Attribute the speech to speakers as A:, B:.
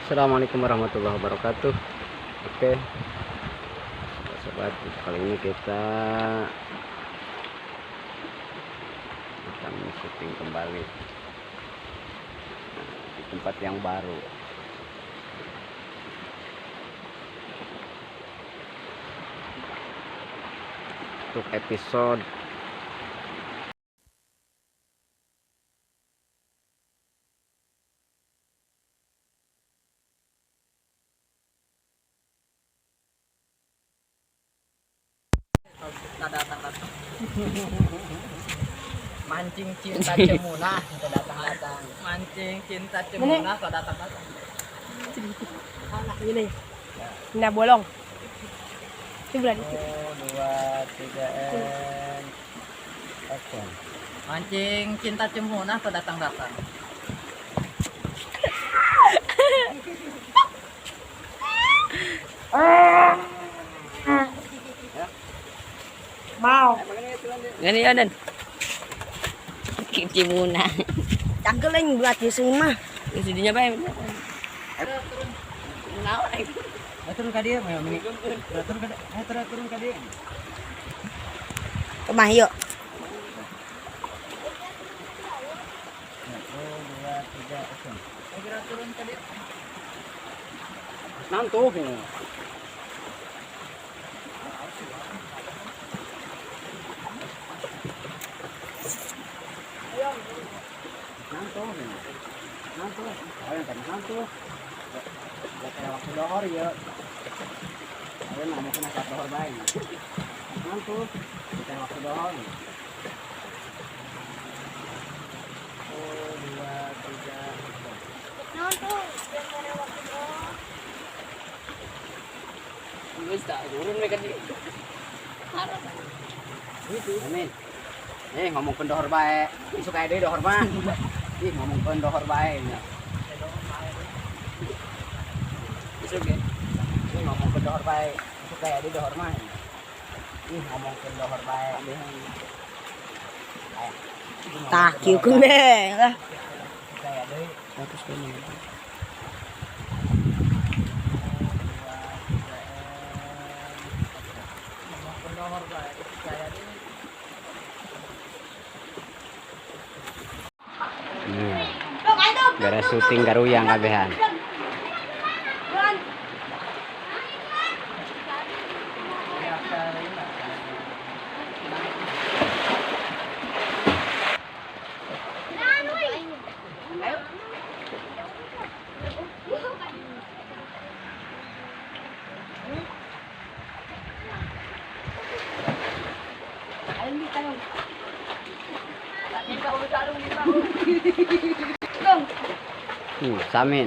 A: Assalamualaikum warahmatullahi wabarakatuh. Oke sobat, kali ini kita akan syuting kembali di tempat yang baru. Untuk episode
B: datang-datang mancing cinta cemunah kita datang-datang mancing cinta cemunah kita datang-datang.
C: Ini. Nah, bolong. Itu bulan itu.
A: 1, 2, 3, and action.
B: Mancing cinta cemunah kita datang-datang.
C: Mau.
D: Gani yan. Kimchi muna.
C: Tanggalin buat di mah.
D: Sudinya ba?
A: Turun ka dia, may mini. Turun ka dia, turun ka dia.
C: Kemah yuk.
A: 1, 2, 3, action.
B: Kira turun ke dia.
A: Nantuh. Nantuh. Nantuh. Ayo kan nantuh. Gak waktu dohor ya. Ayo nggak kena saat dohor bae. Nantuh. Kita waktu dohor. 1, 2, 3, action.
D: Basta turun mereka di.
A: Amin. Ngomong dohor bae. Isuk aya deui dohor mah. Ih, ngomongkeun dohor bae nya.
D: Isuk ya.
A: Ih, ngomongkeun dohor bae. Isuk aya deui dohor mah. Ih, ngomongkeun dohor bae.
C: Tah, kieu keun be. Lah.
A: Isuk aya deui.
D: Bagus kayaknya.
B: Pendohor bae saya ini.
A: Beres syuting garuyang kabehan. Samin.